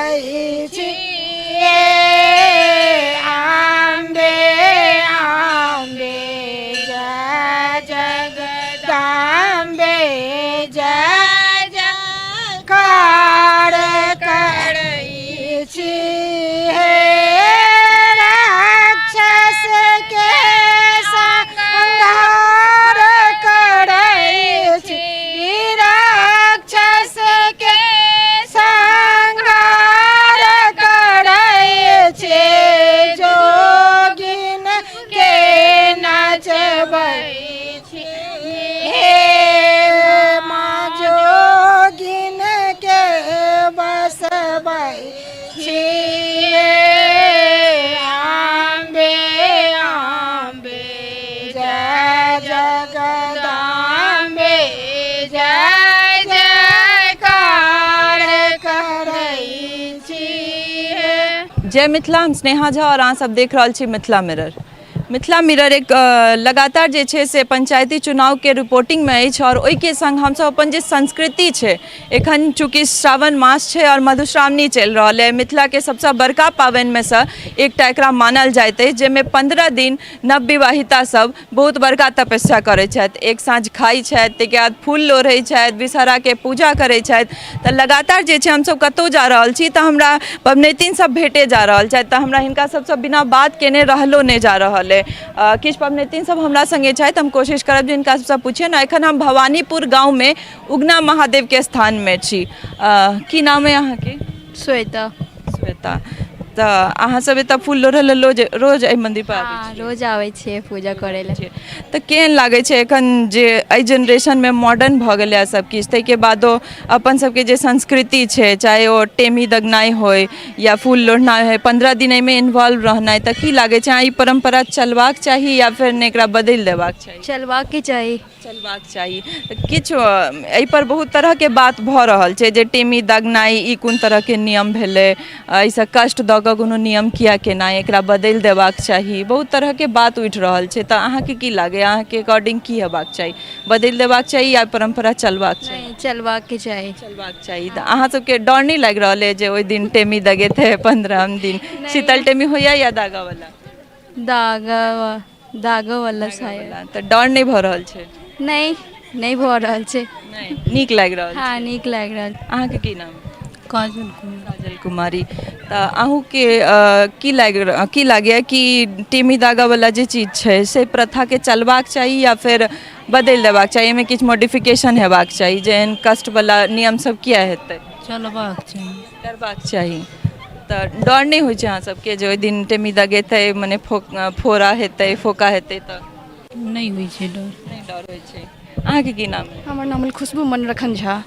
करै छी अम्बे अम्बे जय जगदम्बे जय जयकार करै छी हे राक्षस के संहार करै छी राक्षस के संहार करै छी जोगिन के नचबै छी हे माँ जोगिन के बसबै छी अम्बे अम्बे जय जगदम्बे जय जयकार करै छी जय मिथिला। हम स्नेहा झा और अहाँ सब देख रहल छी मिथिला मिरर। मिथिला मिरर एक लगातार जे छै से पंचायती चुनावके रिपोर्टिंगमे अछि और ओहिके संग हमसब अपन जे संस्कृति छै, एखन चूँकि श्रावण मास छै और मधुश्रावणी चलि रहल अइ, मिथिलाके सबसँ बड़का पाबनिमे सँ एकटा एकरा मानल जाइत अछि, जाहिमे 15 दिन नवविवाहिता सब बहुत बड़का तपस्या करै छथि, एक साँझ खाइ छथि, ताहिके बाद फूल लोढ़ै छथि, विषहराके पूजा करै छथि। तऽ लगातार जे छै हमसब कतहु जा रहल छी तऽ हमरा पबनैतिन सब भेटे जा रहल छथि, तऽ हमरा हिनका सबसँ बिना बात केने रहलो नहि जा रहल अइ। किछु पबनैतिन सब हमरा सङ्गे छथि, हम कोशिश करब जे हिनका सबसँ पुछियनि। एखन हम भवानीपुर गाँवमे उगना महादेवके स्थानमे छी। की नाम अइ अहाँके? श्वेता। श्वेता, तऽ अहाँ सब एतऽ फूल लोढ़ऽ लेल रोज रोज एहि मन्दिर पर आबै छियै? रोज आबै छियै पूजा करै लए। तऽ केहन लागै छै एखन जे एहि जेनरेशनमे मॉडर्न भऽ गेलैए सब किछु, ताहिके बादो अपन सबके जे संस्कृति छै, चाहे ओ टेमी दगनाइ होइ या फूल लोढ़नाइ होइ, 15 दिन एहिमे इन्वॉल्व रहनाइ, तऽ की लागै छै ई परम्परा चलबाक चाही या फेर नहि एकरा बदलि देबाक चाही? चलबाके चाही। चलबाक चाही। किछु एहिपर बहुत तरहके बात भऽ रहल छै जे टेमी दगनाइ ई कोन तरहके नियम भेलै, एहिसँ कष्ट दऽ कऽ कोनो नियम किया केनाइ, एकरा बदलि देबाक चाही, बहुत तरहके बात उठि रहल छै। तऽ अहाँके की लागैए, अहाँके अकॉर्डिंग की हेबाक चाही, बदलि देबाक चाही या परम्परा चलबाक चाही? नहि, चलबाके चाही। चलबाक चाही। तऽ अहाँ सबके डर नहि लागि रहल अइ जे ओहि दिन टेमी दगेतै 15म दिन? शीतल टेमी होइए या दागावला? दागा दागोवला शायद। तऽ डर नहि भऽ रहल छै? नहि, नहि भऽ रहल छै। नहि, नीक लागि रहल? हँ, नीक लागि रहल। अहाँके की नाम? काजल कुमारी। काजल कुमारी, तऽ अहूँके की लागि की लागैए कि टेमी दागावला जे चीज छै से प्रथाके चलबाक चाही या फेर बदलि देबाक चाही, एहिमे किछु मॉडिफिकेशन हेबाक चाही, जे एहन कष्टवला नियम सब किया हेतै? चलबाक चाही। करबाक चाही। तऽ डर नहि होइ छै अहाँ सबके जे ओहि दिन टेमी दगेतै, मने फोड़ा हेतै, फोका हेतै? तऽ नहि होइ छै डर। नहि डर होइ छै। अहाँके की नाम अइ? हमर नाम भेल खुशबू मनरखन झा।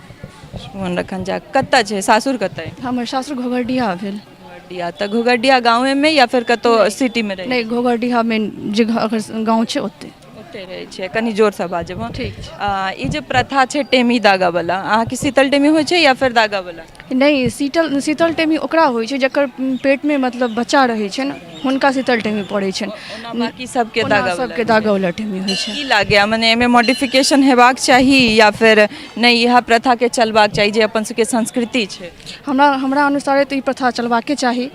मनरखन झा, कतऽ छै सासुर, कतऽ? हमर सासुर घोघरडीहा भेल। घोघरडीहा, तऽ घोघरडीहा गाँवेमे या फेर कतहु सिटीमे रहै? नहि, घोघरडीहामे जे गाँव छै ओतै। ओतै रहै छियै। कनि जोरसँ बाजब। हँ, ठीक छै। ई जे प्रथा छै टेमी दागावला, अहाँके शीतल टेमी होइ छै या फेर दागावला? नहि, शीतल शीतल टेमी ओकरा होइ छै जकर पेटमे मतलब बच्चा रहै छै ने, हुनका शीतल टेमी पड़ै छनि। ओना बाँकी सबके ओना दागावला? सबके दागावला टेमी होइ छै। की लागैए, मने एहिमे मॉडिफिकेशन हेबाक चाही या फेर नहि, इएह प्रथाके चलबाक चाही जे अपन सबके संस्कृति छै? हमरा हमरा अनुसारे तऽ ई प्रथा चलबाके चाही,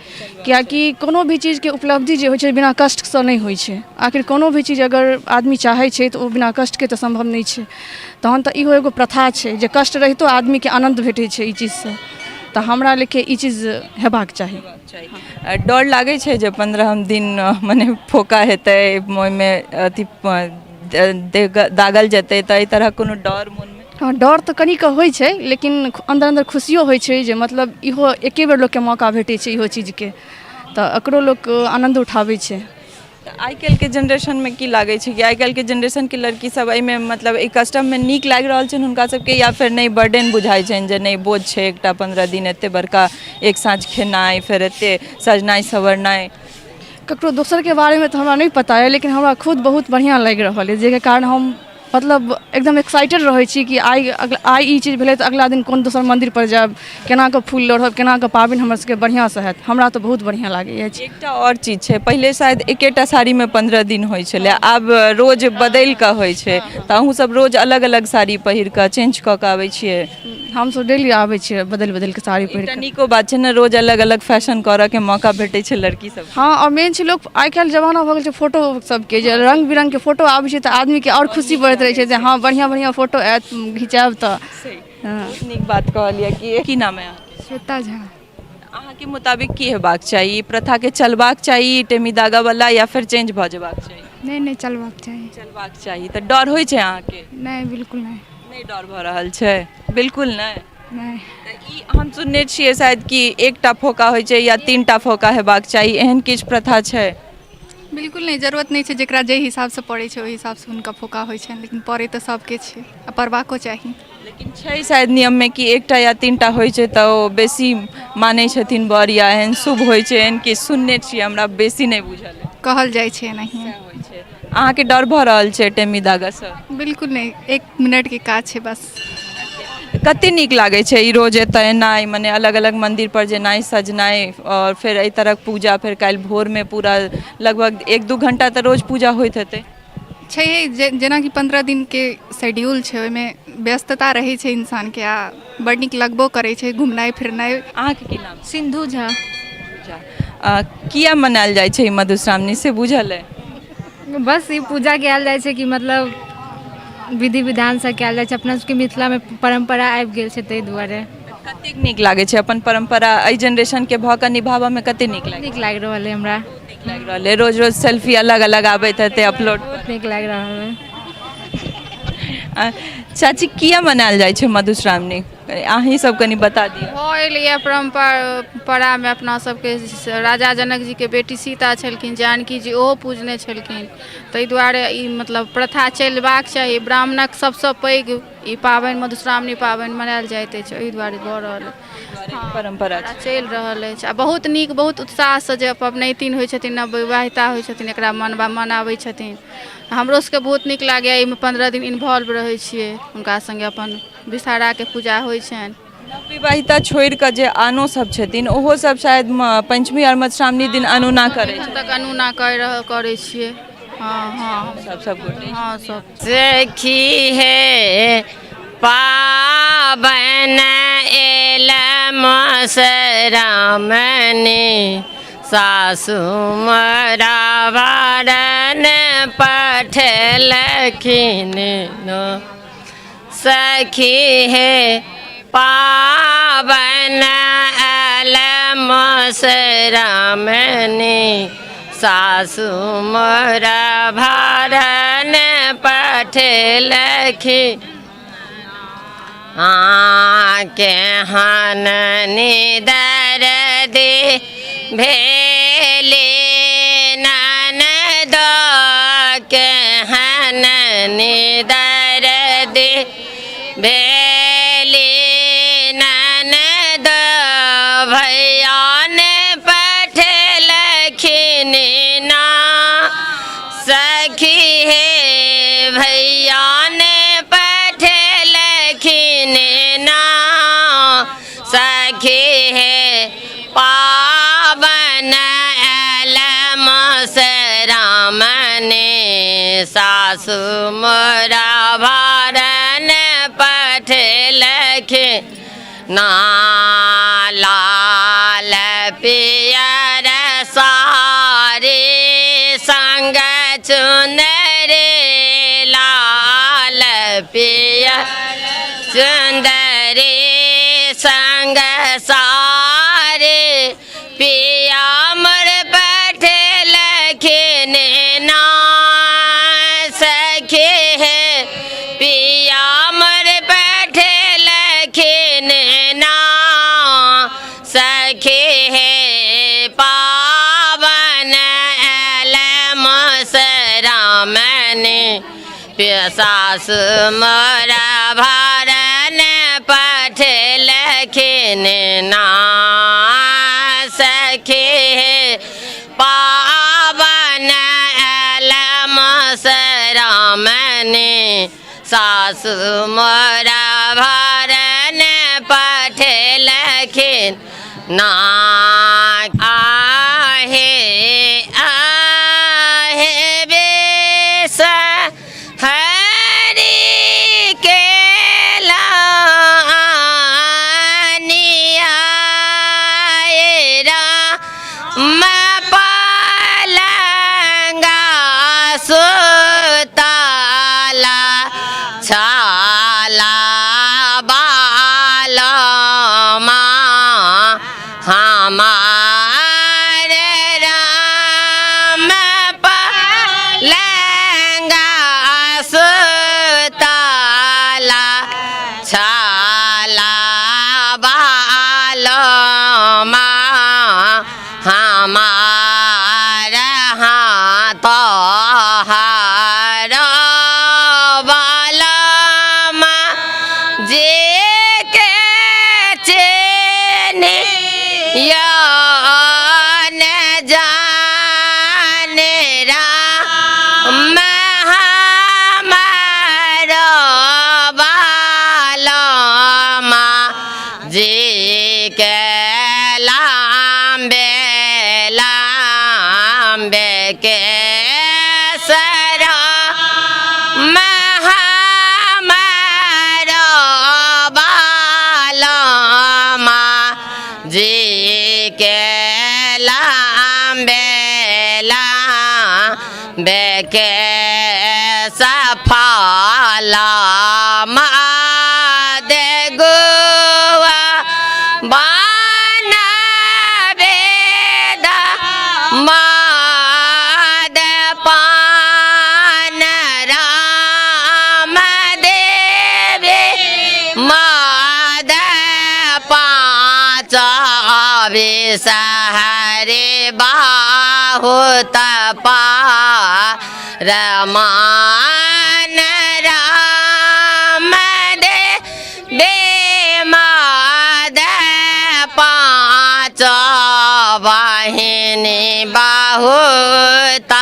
किएकि कोनो भी चीजके उपलब्धि जे होइ छै बिना कष्टसँ नहि होइ छै। आखिर कोनो भी चीज अगर आदमी चाहै छै तऽ ओ बिना कष्टके तऽ सम्भव नहि छै। तहन तऽ इहो एगो प्रथा छै जे कष्ट रहितो आदमीके आनन्द भेटै छै ई चीजसँ, तऽ हमरा लेखे ई चीज हेबाक चाही। डर लागै छै जे 15म दिन मने फोका हेतै, ओहिमे अथी दागल जेतै, तऽ एहि तरहक कोनो डर मोनमे? हँ, डर तऽ कनिक होइ छै, लेकिन अन्दर अन्दर खुशियो होइ छै जे मतलब इहो एके बेर लोकके मौका भेटै छै इहो चीजके, तऽ एकरो लोक आनन्द उठाबै छै। तऽ आइ काल्हिके जेनरेशनमे की लागै छै कि आइ काल्हिके जेनरेशनके लड़की सब एहिमे, मतलब एहि कस्टममे नीक लागि रहल छनि हुनका सबके या फेर नहि, बर्डन बुझाइ छनि जे नहि, बोझ छै एकटा 15 दिन एते बड़का एक साँझ खेनाइ, फेर एते सजनाइ संवरनाइ? ककरो दोसरके बारेमे तऽ हमरा नहि पता अइ, लेकिन हमरा खुद बहुत बढ़िआँ लागि रहल अइ, जाहिके कारण हम मतलब एकदम एक्साइटेड रहै छी कि आइ आइ ई चीज भेलै तऽ अगिला दिन कोन दोसर मन्दिरपर जायब, केना कऽ फूल लोढ़ब, केना कऽ पाबनि हमर सबके बढ़िआँसँ हैत। हमरा तऽ बहुत बढ़िआँ लागै अछि। एकटा आओर चीज छै, पहिले शायद एकेटा साड़ीमे 15 दिन होइ छलै, आब रोज बदलि कऽ होइ छै, तऽ अहूँ सब रोज अलग अलग साड़ी पहिर कऽ चेंज कऽ कऽ आबै छियै? हमसब डेली आबै छियै बदलि बदलि कऽ साड़ी पहिर एकटा कऽ। नीको बात छै ने, रोज अलग अलग फैशन करऽ के मौका भेटै छै लड़की सब। हँ, आओर मेन छै लोक आइ काल्हि जमाना भऽ गेल छै फोटो सबके, जे रङ्ग बिरङ्गके फोटो आबै छै तऽ आदमीके आओर खुशी बढ़ैत रहै छै जे हँ बढ़िआँ बढ़िआँ फोटो आयत, घिचायब तऽ। हँ, बहुत नीक बात कहलियै। कि की नाम है अहाँके? श्वेता झा। अहाँके मुताबिक की हेबाक चाही? ई प्रथाके चलबाक चाही टेमी दागा वाला या फिर चेंज भऽ जेबाक चाही? नहि नहि, चलबाक चाही। चलबाक चाही। तऽ डर होइ छै अहाँके? नहि, बिल्कुल नहि। नहि डर भऽ रहल छै? बिल्कुल नहि? नहि। तऽ ई हम सुनने छियै शायद कि एकटा फोका होइ छै या 3टा फोका हेबाक चाही, एहन किछु प्रथा छै? बिल्कुल नहि, जरूरत नहि छै। जकरा जाहि हिसाबसँ पड़ै छै ओहि हिसाबसँ हुनका फोका होइ छनि, लेकिन पड़ै तऽ सभके छै आ पड़बाको चाही। लेकिन छै शायद नियममे कि एकटा या 3टा होइ छै तऽ ओ बेसी मानै छथिन बर, या एहन शुभ होइ छै, एहन किछु सुनने छियै, हमरा बेसी नहि बुझल अइ। कहल जाइ छै एनाहिए होइ छै। अहाँके डर भऽ रहल छै टेमी दागासँ? बिल्कुल नहि, 1 मिनटके काज छै बस। कते नीक लागै छै ई रोज एतऽ एनाइ, मने अलग अलग मन्दिर पर जेनाइ, सजनाइ, आओर फेर एहि तरहक पूजा, फेर काल्हि भोरमे पूरा लगभग 1-2 घंटा तऽ रोज पूजा होइत हेतै? छै जे जेनाकि 15 दिनके शेड्यूल छै, ओहिमे व्यस्तता रहै छै इंसानके आ बड़ नीक लगबो करै छै घुमनाइ फिरनाइ। अहाँके की नाम? सिन्धु झा। किया मनायल जाइ छै ई मधुश्रावणी से बुझल अइ? बस ई पूजा कयल जाइ छै कि मतलब विधि विधानसँ कयल जाइ छै, अपना सबके मिथिलामे परम्परा आबि गेल छै ताहि दुआरे। कतेक नीक लागै छै अपन परम्परा एहि जेनरेशनके भऽ कऽ निभाबऽमे? कते नीक लागै? नीक लागि रहल अइ हमरा। नीक लागि रहल अइ। रोज रोज सेल्फी अलग अलग आबैत हेतै अपलोड? बहुत नीक लागि रहल अइ। चाची, किया मनायल जाइ छै मधुश्रावणी? अहीं सब कनि बता दिअ। भऽ एलैए परम्परामे अपना सबके, राजा जनक जीके बेटी सीता छलखिन, जानकी जी, ओहो पूजने छलखिन, ताहि दुआरे ई मतलब प्रथा चलबाक चाही। ब्राह्मणक सबसँ पैघ ई पाबनि मधुश्रावणी पाबनि मनायल जाइत अछि, ओहि दुआरे भऽ रहल अछि, परम्परा चलि रहल अछि आ बहुत नीक, बहुत उत्साहसँ जे पबनैतिन होइ छथिन, नवविवाहिता होइ छथिन, एकरा मनबा मनाबै छथिन। हमरो सबके बहुत नीक लागैए। एहिमे 15 दिन इन्वॉल्व रहै छियै हुनका सङ्गे, अपन विषहाराके पूजा होइ छनि। नवविवाहिता छोड़ि कऽ जे आनो सब छथिन, ओहो सब शायद पंचमी आओर मधुश्रावणी दिन अनोना करै एखन तक अनोना करै छियै। हँ हँ, सब सब गोटे। हँ, सब। सखी हे, पाबन एल मसरामनी, सासु मोरा भरन पठेलखिन। सखी हे, पाबन एल मसरामनी, सासु मोरा भरन पठेलखिन। के हननी दर्द भेले ननद, के हननी दर्द भेले ननद, भैया ने पठेलखिन ना। सखी हे, भैया ने पठेलखिन ना। सखी हे, पाबन एल मसरामने, सासु मोरा भरन पठेलखिन ना। लाल पियर साड़ी संग चुनरी, लाल पियर चुंदरी संग सारे, पिया मोर पठेलखिन ना। सखी हे, पिया मोर पठेलखिन ना। सखी हे, पावन एल मसरामनी, सासु मोरा भरन पठेलखिन ना। सखी हे, पावन एल मसरामनी। सासु मोरा भरन पठेलखिन ना। आहे आहे बेस हरि के लानिया राम पलंगा सुताला छाला बालमा हमार राम पलंगा सुताला छाला बालमा हमार हाथ हार बालमा जे के चिन्हिया न जाने राम हमार बालमा जी के लाम्बे लाम्बे के सरा महामार बालमा जी के लाम्बे लाम्बे के सफाला मा दे गोवा बाना बेदा माद पान राम देवे माद पाँच विषहरे बाहुत रमान राम दे बे माद पाँच बहिनी बहुत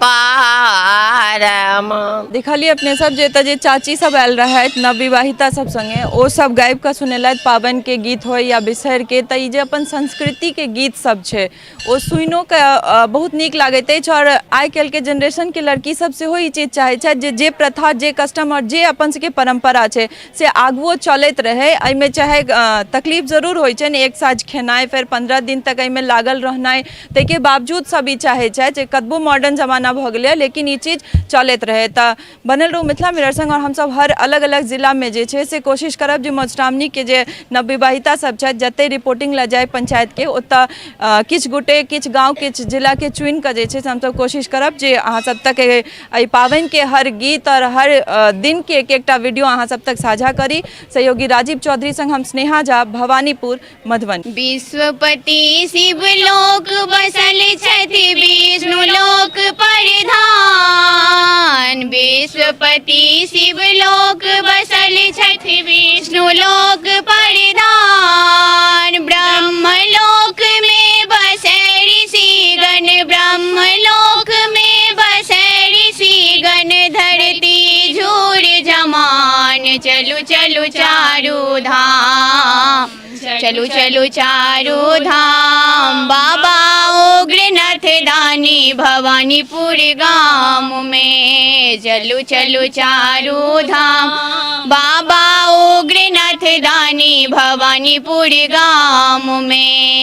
पारमा। देखलिए अपने सब जे एतऽ जे चाची सब आयल रहथि नवविवाहिता सब संगे, ओ सब गाबि कऽ सुनेलथि पाबनिके गीत होइ या बिसहरके। तऽ ई जे अपन संस्कृतिके गीत सब छै ओ सुनिओ कऽ बहुत नीक लागैत अछि। आओर आइ काल्हिके जेनरेशनके लड़की सब सेहो ई चीज चाहै छथि जे जे प्रथा, जे कस्टम आओर जे अपन सबके परम्परा छै से आगुओ चलैत रहै। एहिमे चाहे तकलीफ जरूर होइ छनि, एक साँझ खेनाइ, फेर 15 दिन तक एहिमे लागल रहनाइ, ताहिके बावजूद सब ई चाहै छथि जे कतबो मॉडर्न जमाना भऽ गेलैए लेकिन ई चीज चलैत रहै। तऽ बनल रहू मिथिला मिरर संग आओर हमसब हर अलग अलग जिलामे जे छै से कोशिश करब जे मधुश्रावणीके जे नवविवाहिता सब छथि जते रिपोर्टिंग लए जाय पंचायतके ओतऽ किछु गोटे, किछु गाँव, किछु जिलाके चुनि कऽ जे छै से हमसब कोशिश करब जे अहाँ सब तक एहि पाबनिके हर गीत आओर हर दिनके एक एकटा वीडियो अहाँ सब तक साझा करी। सहयोगी राजीव चौधरी संग हम स्नेहा झा, भवानीपुर, मधुबनी। विश्वपति शिव लोक बसल छथि विष्णु लोक प्रधान। विश्वपति शिव लोक बसल छथि विष्णु लोक प्रधान। ब्रह्म लोक में बसै ऋषिगण, ब्रह्म लोक में बसै ऋषिगण, धरती झूर जमान। चलु चलु चारू धाम, चलु चलु चारू धाम, बाबा उग्रनाथ दानी भवानीपुर गाम में। चलु चलु चारू धाम, बाबा उग्रनाथ दानी भवानीपुर गाम में।